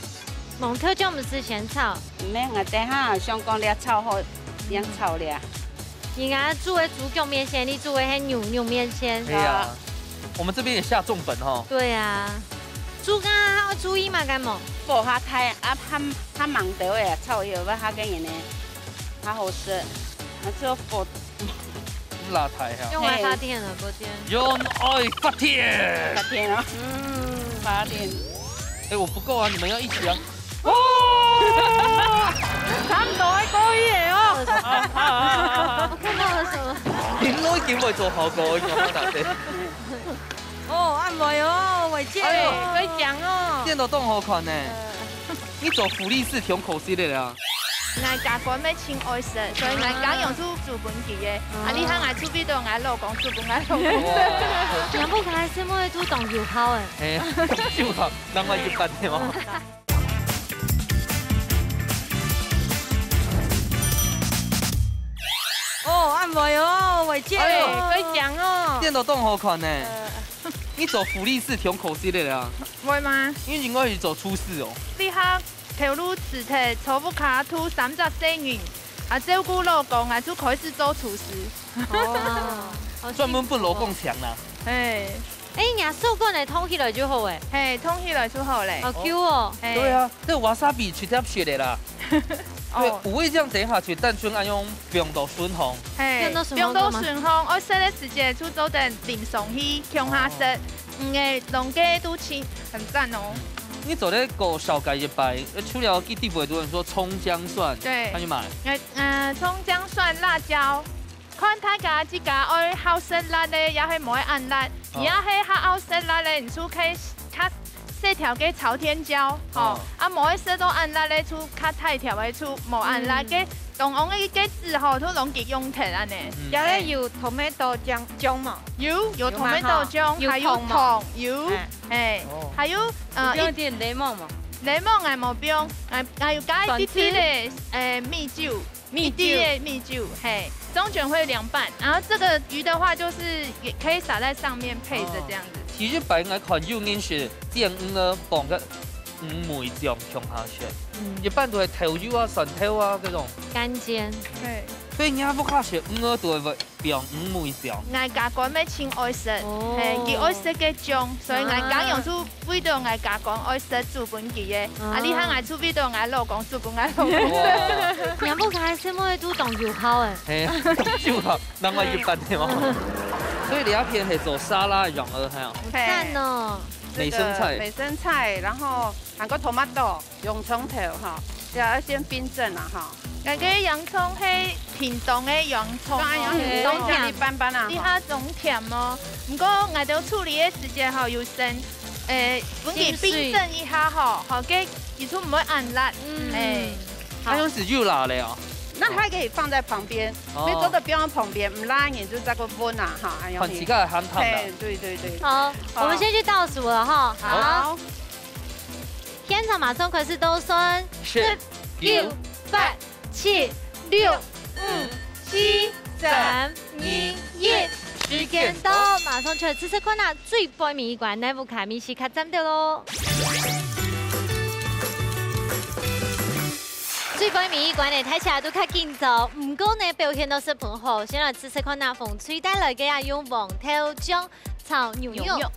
蒙特就毋使先炒。毋免啊，等下想講了炒好，先炒了。人家煮个豬腳麵線，你煮个係牛肉麵線。對啊。我們這邊也下重本哈。對啊。豬肝愛注意嘛，敢無？火較大，啊，較，較猛兜个，炒以後會較个人呢，較好食。啊，做火 咁辣太哈。用愛發電了，不見。用愛發電。發電哦。嗯。發電。哎，我不夠啊，你們要一起啊。哇！差不多還可以了哦。我看到了什麼？你都已經會做效果，你幹嘛打的？哦，恁會哦，偉姐。哎喲，可以講哦。電腦動好款呢。呃。 你做護理師挺可惜个啦。𠊎家官乜盡愛食，所以𠊎家用就煮分佢个。啊，這下𠊎就為著𠊎老公煮分𠊎老公食。哇。兩步開始，乜都當有效欸。嘿，有效，難怪一般的哦。哦，恁會哦，偉姐。哎喲，可以講哦。電腦動好款呢。呃。你做護理師挺可惜个啦。 會嗎？你應該去做廚師哦。這下頭路辭忒，在屋下渡三隻細人，啊，照顧老公，啊，就開始做廚師。哦，好辛苦哦。專門分老公請啦。嘿。哎，若手管仔燙起來就好欸。嘿，燙起來就好咧。好Q哦。嘿。對啊，這wasabi直接食个啦。哦。對，有味醬等一下就單純愛用放到唇紅。嘿，放到唇紅幹嘛？放到唇紅，愛食个時節就做得淋上去，共下食。哦。 嗯，欸，弄个都清，很讚哦。你做得過紹介一擺，呃，除了佢底背，有人說蔥薑蒜，對。還有嘛？呃，呃，蔥薑蒜、辣椒，看大家自家愛好食辣个，也係無愛恁辣。哦。你也係較好食辣个，你就可以較細條个朝天椒，吼。哦。啊，無愛食到恁辣个，就較大條个，就無恁辣个。嗯。 中央个个子吼，都攏佢用忒恁呢。嗯。這个有tomato醬，醬無？有，有tomato醬，有嘛吼？還有糖，有，哎。嘿，哦。還有，呃，有放點檸檬無？檸檬𠊎無放，𠊎，𠊎有加一滴滴个，酸醋？呃，米酒，蜜酒。一滴个米酒，嘿，中間會涼拌。然後這個魚的話，就是也可以撒在上面配著這樣子。哦。其實本來看有人係煎魚仔，放个 五味醬共下食。嗯。一般都係豆油啊、蒜頭啊該種。乾煎。對。所以你屋下食魚仔都會放五味醬。𠊎家官乜盡愛食，哦。嘿，佢愛食个醬，所以𠊎家用就為著𠊎家官愛食煮分佢个，啊，啊。這下𠊎就為著𠊎老公煮分𠊎老公食。哇。你屋下食麼个都當有效欸。嘿，有效，難怪一般的嘛。所以這片係做沙拉个樣仔，係啊。好讚哦。 美生菜。這個美生菜，然後還有tomato、洋蔥頭哈，這愛先冰鎮啦哈。𠊎个洋蔥係屏東个洋蔥哦，當然有很多種，一般般啦哈。這下當甜哦。毋過𠊎兜處理个時節吼，有先，誒，分佢冰鎮一下吼，吼，該佢就毋會恁辣。嗯。誒。好。它用時就辣了哦。那它可以放在旁邊，哦。你做得放在旁邊，毋辣你就再過燜啊哈，哎呀。看自家个鹹淡啦。嘿，對對對。好，好。我們先去倒數了哈。好。好。现场马上开始倒算，十、九、八、七、六、五、四、三、二、一，时间到，马上就来试试看啊，最背尾一关，哪屋下味緒较赞个咯。最背尾一关呢，大家都较紧张，毋过呢，表现到十分好。先来试试看啊，凤翠带来个啊，用黄豆酱炒牛肉，牛肉。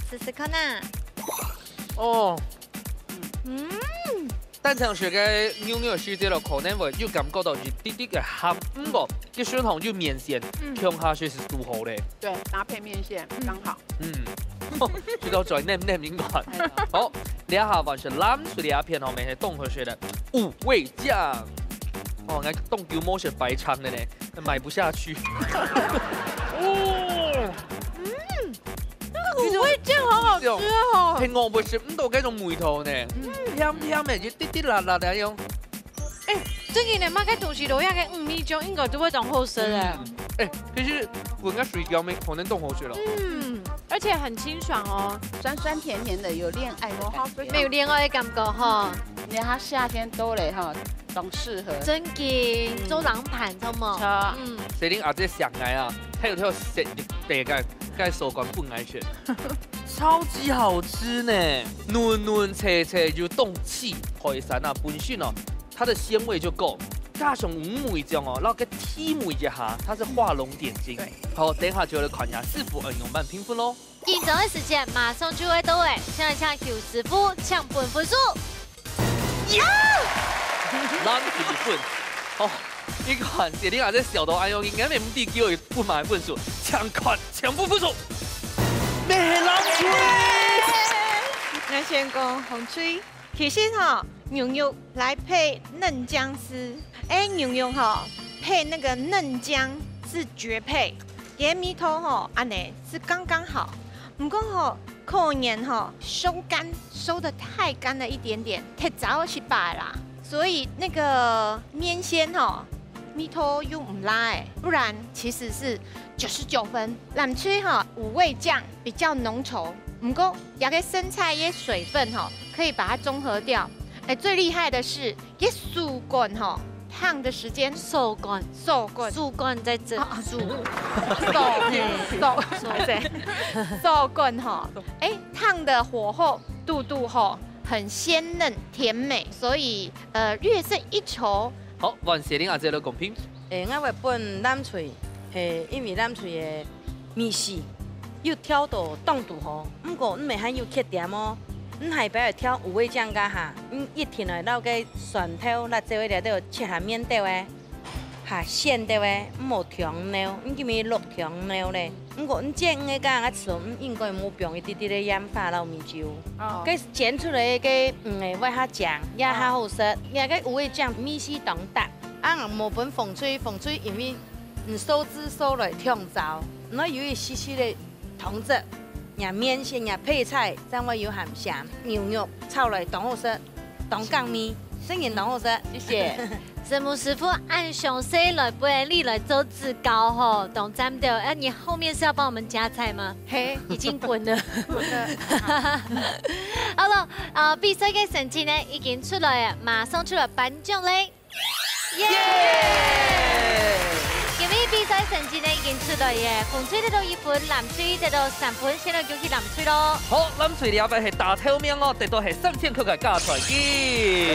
试试看啊。哦，嗯，單淨食个牛肉係个咯，可能會有感覺到一滴滴个鹹，毋過佢酸糖又綿線，嗯共下就係拄好咧。对，搭配面线刚好。嗯，食到嘴黏黏應該。好，這下還係藍色這片吼，乜係當好食个五味醬。哦，𠊎當久無食白鲳了呢，買不下去。哦，五味酱好好吃哦。係我會食毋到該種味道呢，甜甜个，一滴滴辣辣个樣。正經个，買个東西落下个五味醬，應該都會當好食个。哎，其實我應該水餃面可能當好食咯。嗯，而且很清爽哦。酸酸甜甜的，有戀愛的感覺。没有戀愛的感覺吼，你看夏天多了哈，當適合。正經做冷盤，知道無？錯嗯，細玲阿姊想𠊎啊，佢有條食一塊个，該手感分𠊎食，超級好吃呢，嫩嫩脆脆又當脆，海產啊本身哦，它的鮮味就夠，加上五味醬哦，然後个提味一下，它是畫龍點睛。對好，等一下就來看一下師傅愛用麼个評分咯。緊張个時間馬上就會到誒，先來請邱師傅請分分數。藍隊分。好，你看，細玲阿姊笑到恁樣，應該毋知佢會分麼个分數，請看，請分分數。乜係藍隊。𠊎先講紅隊，其實吼，牛肉來配嫩薑絲，哎，牛肉吼配那個嫩薑是絕配，佢个味道吼，恁呢是剛剛好。毋過吼，可能吼收乾，收得太乾了一點點，太燥失敗啦。所以那個麵線吼，味道又毋罅誒，不然其實是九十九分。藍隊吼，五味醬比較濃稠，毋過這個生菜个水分吼，可以把它中和掉。哎，最厲害的是，這手感吼，燙的時間，手感，手感，手感在這，啊啊手，手手手對，手感吼，哎，燙的火候度度吼很鮮嫩甜美，所以呃略勝一籌。好，換細玲阿姊來公平。誒，𠊎會分藍隊，係因為藍隊个味緒又調到當拄好，毋過毋係還有缺點哦。你下擺愛調五味醬該下，你一定愛摎該蒜頭、辣椒个料都切下面兜誒，下鮮兜誒，毋好忒老，你今日落忒老咧。毋過你煎魚該下，𠊎試著你應該無放一滴滴个鹽巴摎米酒。哦，該煎出來个，嗯，誒，會較靚，也較好食，也該五味醬味緒當搭。 啊，無分紅隊，紅隊因為你收汁收來忒燥，然後有一絲絲个湯汁，若麵線、若配菜，正會有鹹鹹，牛肉炒來當好食，當合味，生意當好食。謝謝。沈木師傅恁詳細來分你來做指教吼，當讚的。哎，你後面是要幫我們加菜嗎？嘿，已經滾了。好了，呃，比賽个成績呢已經出來了，馬上出來頒獎嘞。耶！因為比賽成績呢已經出來耶，紅隊得到一分，藍隊得到三分，現在恭喜藍隊咯。好，藍隊這擺係打頭名哦，得到係三千塊个加菜金。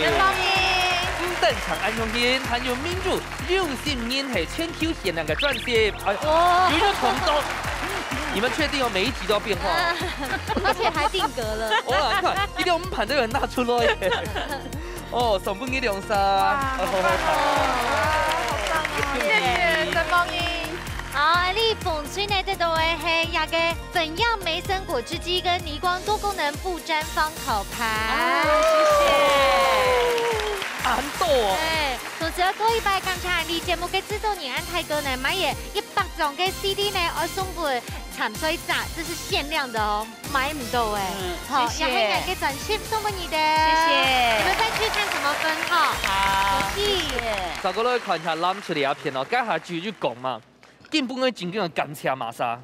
恭喜！毋單淨恁樣，還有民族有心人係全球限量个專輯，哎，哇有一个同道。你们确定要每一集都要变化？而且還定格了。哇，你看，一定要我们盘都有人拿出来耶。哦，送分你兩儕。哇，好棒哦，好棒哦，謝謝沈夢英。好，你紅隊呢得到个係這个粉樣梅森果汁機跟逆光多功能不沾方烤盤。啊，謝謝。恁多哦。哎，同時要再一擺感謝你節目个製作人安泰哥呢，買个一百張个C D呢，愛送分參賽者，這是限量的哦，買毋到哎。嗯好，謝謝也還有个專輯送分你的。謝謝你們再去看怎麼分哈。好，謝謝謝謝。再過來看一下藍隊這片哦，該下就就講嘛，根本个真正个感謝嘛啥。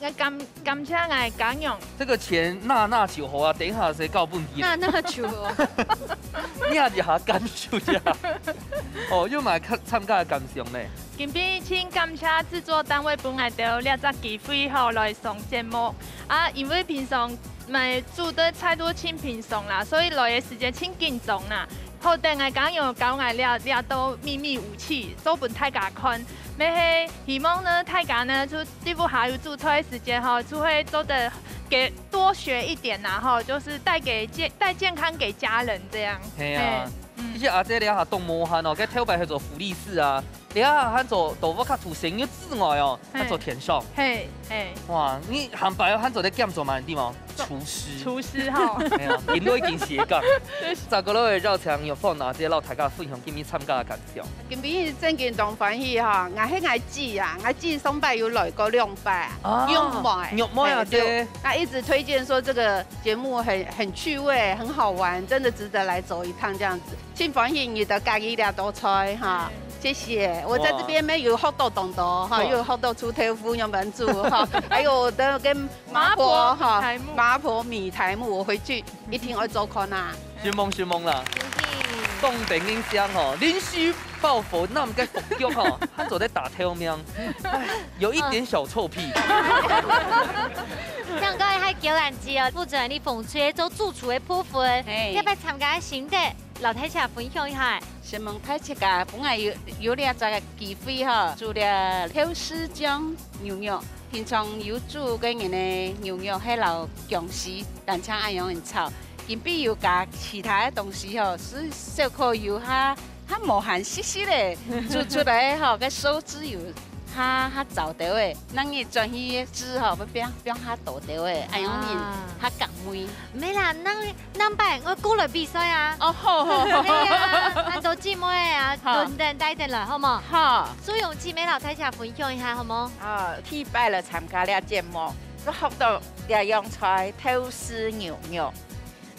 𠊎感，感謝𠊎家娘。這個錢納納就好啊，等一下再交分你。納納就好。你也一下感受一下。哦，又嘛參，參加个感想呢？今晡日盡感謝製作單位分𠊎兜這隻機會吼來上節目啊，因為平常 買煮个菜都盡平常啦，所以來个時間盡緊張啦。好得𠊎家娘教𠊎這，這兜祕密武器，做分大家看。乜係希望呢，大家呢，就在屋下有煮菜个時間吼，就會做得給，多學一點啦吼，就是帶給健，帶健康給家人這樣。係啊，嘿，嗯。其實阿姊這下當無閒哦，該頭擺係做護理師啊， 你看，還做到屋下除生意之外哦，嘿。還做電商。嘿，嘿。哇，你下擺還做得兼做麼个地方？廚師。廚師吼。哎呀，恁多已經斜槓。對。再過來邀請玉鳳阿姊摎大家分享今晡日參加个感想。今晡日真經當歡喜哈，𠊎係𠊎姊啊，𠊎姊上擺有來過兩擺，啊，玉妹。玉妹啊，對，對。對。那一直推薦說這個節目很，很趣味，很好玩，真的值得來走一趟這樣子。 盡歡喜你兜家己這道菜哈，謝謝。我在這邊呢，有學到當多哈，哇。又有學到臭豆腐仰般煮哈，還有那個麻婆哈，麻婆米苔目。麻婆米苔目，我回去一定愛做看啊。承蒙，承蒙啦。承蒙。當頂人想吼，臨時抱佛，那麼个佛腳吼，還做得打挑面，哎，有一點小臭屁。像剛才還叫人知哦，負責你風吹做主廚个部分，嘿。要不要參加新的？ 摎大家分享一下。承蒙大自家，本來有，有這隻機會吼，煮這豆豉醬牛肉，平常有煮个人个牛肉，係摎薑絲、蛋清恁樣炒，今晡日有加其他个東西吼，係小可有較，較無閒息息咧，煮出來吼，个收汁有 較，較燥兜仔，那你轉去煮吼，會變，變較多兜仔，哎喲，啊。你較港味。毋係啦，咱，咱擺𠊎過來比賽啊。哦，好，好，好。對啊，恁多姊妹啊，好。輪等帶等來，好無？好。蘇蓉姊妹摎大家分享一下，好無？哦，第一擺來參加這節目，就學到這樣菜，豆豉牛肉。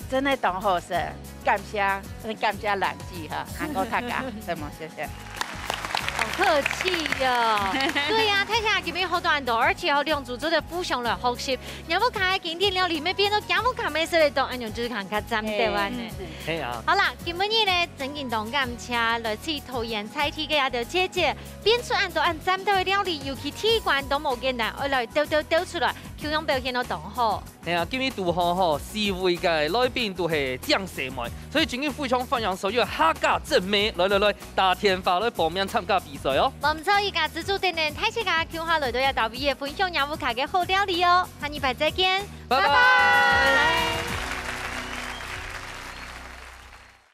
真的當好食，感謝，真的感謝蘭姊哈，還有大家，承蒙，謝謝。好客氣喲。對呀，大家今晡日學到恁多，而且吼，兩組做得互相來學習，若屋下个經典料理，乜變到若屋下美食个，當恁樣就係更加讚个哇呢。嗯。係啊。好啦，今晡日呢，真經當感謝來自桃園在地个阿德姐姐，變出恁多恁讚个料理，尤其第一關都無簡單，愛來兜兜兜出來，共樣表現到當好。 係啊，今晡日堵好吼，四位个來賓都係靚細妹，所以今晡日非常歡迎所有客家正妹來來來，打電話來報名參加比賽哦。無毋著，這下就等等大自家共下來到這搭位个分享若屋下个好料理哦，下禮拜再見，拜拜。拜拜。